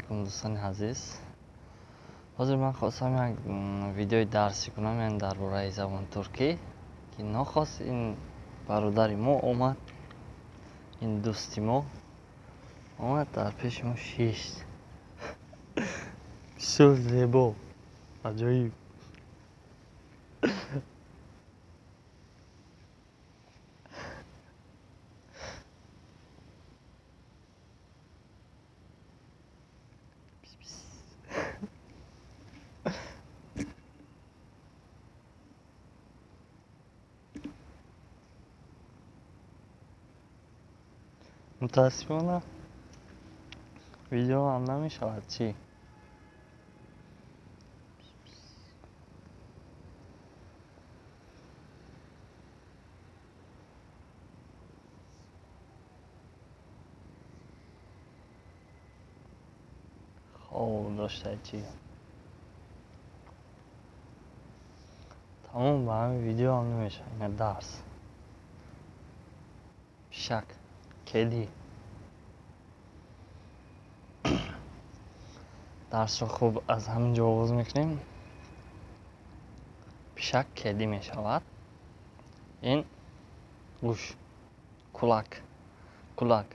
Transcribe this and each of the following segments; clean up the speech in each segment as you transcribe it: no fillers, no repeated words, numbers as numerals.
Алайкум, дӯстони азиз. Ҳозир ман хостам як видеои дарсӣ кунам, яъне дар бораи забони туркӣ, ки нохост ин бародари мо омад, ин дӯсти мо омад, дар пеши мо шишт. Бисёр зебо, аҷоиб. Мутаассифона, видео ҳам намешавад, чӣ? Хоб дошта, чӣ? Тамом, ба ҳамин видео ҳам намешавад. Ина дарс. Пишак, kedi. Дарсро хуб аз ҳамин ҷо оғоз мекунем. Пишак kedi мешавад. Ин гӯш, kulak, kulak.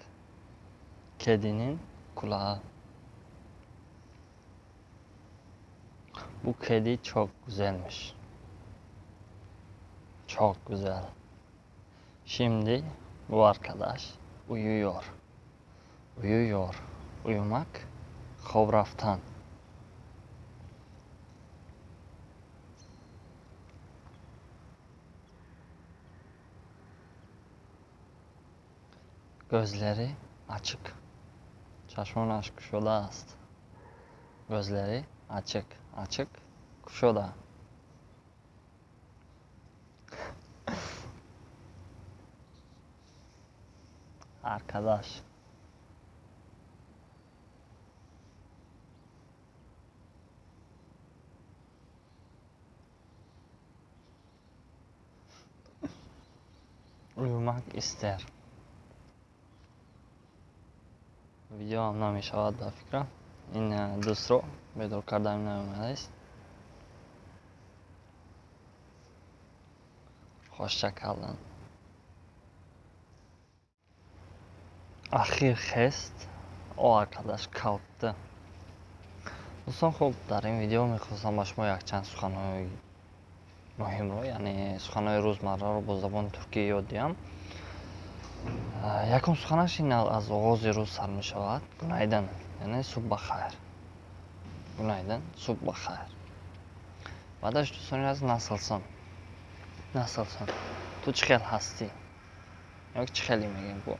Kedinin kulağı. Bu kedi çok güzelmiş. Çok güzel. Şimdi bu arkadaş uyuyor. Uyuyor. Uyumak, хоб рафтан. Gözleri açık. Чашмонаш кушода аст. Gözleri açık. Açık, кушода. Arkadaş. Uyumak ister. Видео ҳам намешавад, ба фикрам. Ин дӯстро бедор кардаам наомадааст. Hoşça kalın. Ахир хест, o arkadaş kalktı. Дӯстон, хуб, дар ин видео мехостам ба шумо якчанд суханҳои муҳимро, яъне суханҳои рӯзмарраро бо забони туркӣ ёд диҳам. Якум суханаш ин аз оғози рӯз сар мешавад. Günaydın, яъне субҳ ба хайр. Günaydın, субҳ ба хайр. Баъдаш, дӯстони азиз, nasılsın? Nasılsın? Ту чӣ хел ҳастӣ? Ё чӣ хеле мегӯем бо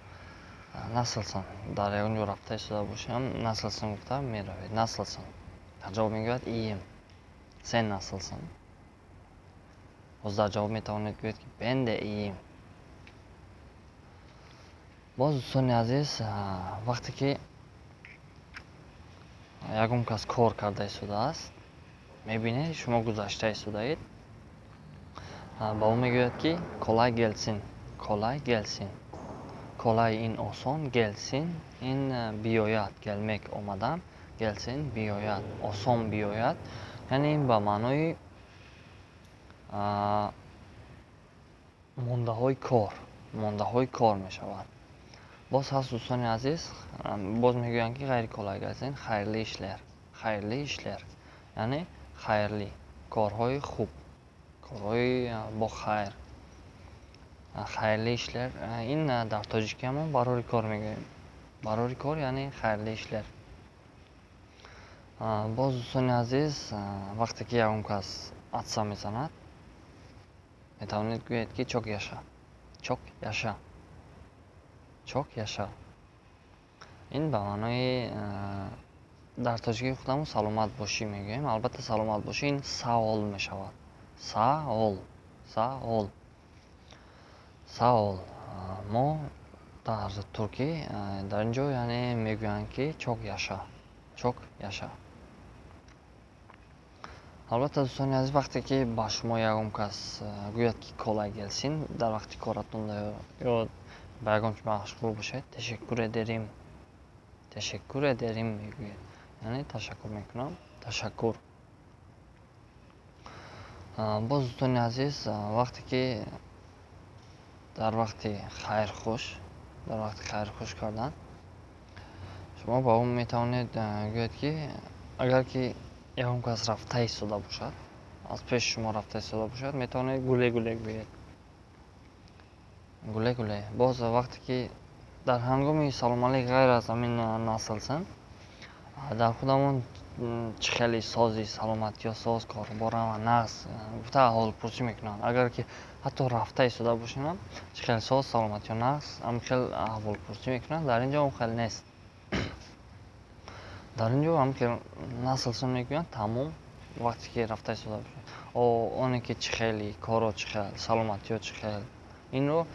nasılsın? Дар ягон ҷо рафта истода бошам, nasılsın гуфта меравед. Nasılsın? Дар ҷавоб мегӯяд: iyiyim. Sen nasılsın? Боз дар ҷавоб метавонед гӯед, ки ben de iyiyim. Боз, дӯстони азиз, вақте ки ягон кас кор карда истодааст, мебинед, шумо гузашта истодаед, ба ӯ мегӯяд, ки kolay gelsin, kolay gelsin. Kolay ин осон, gelsin ин биёяд, gelmek омадан, gelsin биёяд, осон биёяд. Яъне ин ба маънои мондаҳои кор, мондаҳои кор мешавад. Боз ҳаст, дӯстони азиз, боз мегӯянд, ки ғайри kolay gelsin, hayırlı işler, hayırlı işler, яъне хайрли, корҳои хуб, корҳои бохайр. Hayırlı işler ин дар тоҷикиамон барори кор мегӯем. Барори кор, яъне hayırlı işler. Боз, дӯстони азиз, вақте ки ягон кас атса мезанад, метавонед гӯед, ки çok yaşa, çok yaşa, çok yaşa. Ин ба маънои дар тоҷикии худамон саломат бошӣ мегӯем. Албатта, саломат бошӣ ин sağ ol мешавад. Sağ ol, sağ ol, sağ ol. Мо дар туркӣ дар ин ҷо, яъне мегӯянд, ки çok yaşa, çok yaşa. Албатта, дӯстони азиз, вақте ки ба шумо ягон кас гӯяд, ки kolay gelsin, дар вақти коратон ё ба ягон чиз машғул бошед, teşekkür ederim, teşekkür ederim мегӯед. Яъне ташаккур мекунам, ташаккур. Боз, дӯстони азиз, вақте ки дар вақти хайрхуш, дар вақти хайрхуш кардан шумо ба ӯ метавонед гӯед, ки агар ки ягон кас рафта истода бошад, аз пеши шумо рафта истода бошад, метавонед "Güle güle" гӯед, "Güle güle". Боз вақте ки дар ҳангоми саломалик, ғайр аз ҳамин "Nasılsın", дар худамон чӣ хеле сози, саломатиё соз, корубор ҳама нағз гуфта аҳволпурсӣ мекунанд. Агар ки ҳатто рафта истода бошем, чӣ хел соз, саломатиё нағз, ҳамин хел аҳволпурсӣ мекунанд. Дар ин ҷо он хел нест. Дар ин ҷо ҳамин хел "Nasılsın" мегӯянд, тамом. Вақте ки рафта истода бошад, оне ки чӣ хели корро, чӣ хел, саломатиё чӣ хел, инро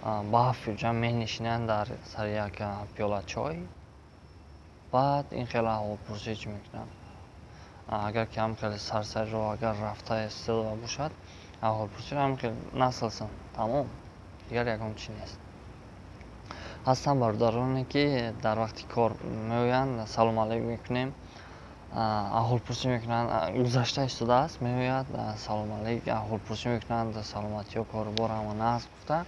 ба ҳафт менишинанд дар сари як пиёла чой, баъд ин хел аҳволпурсӣ чӣ мекунанд. Агар ки ҳамин хел сарсариро агар рафта истода бошад, аҳволпурсиро ҳамин хел "Nasılsın", тамом, дигар ягон чиз нест. Ҳастанд бародароне, ки дар вақти кор меоянд, салом алейк мекунем, аҳволпурсӣ мекунанд. Гузашта истодааст, меояд, салом алейк, аҳволпурсӣ мекунанд, саломатиё, корубор ҳама нағз гуфта.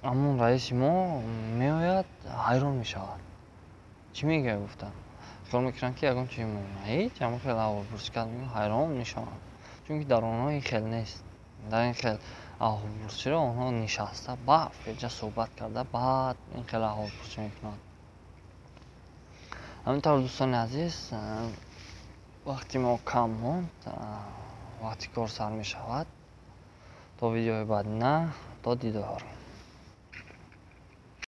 Ҳамон раиси мо меояд, ҳайрон мешавад, чӣ мегӯяд гуфта. Хиёл мекунанд, ки ягон чи ҳеҷ, ҳамон хел аҳволпурсӣ кард, ҳайрон мешаванд, чунки дар онҳо ин хел нест. Дар ин хел аҳволпурсиро онҳо нишаста, ба феҷа суҳбат карда, баъд ин хел аҳволпурсӣ мекунанд. Ҳамин тавр, дӯстони азиз, вақти мо кам монд, вақти кор сар мешавад. То видеои баъдина, то дидор.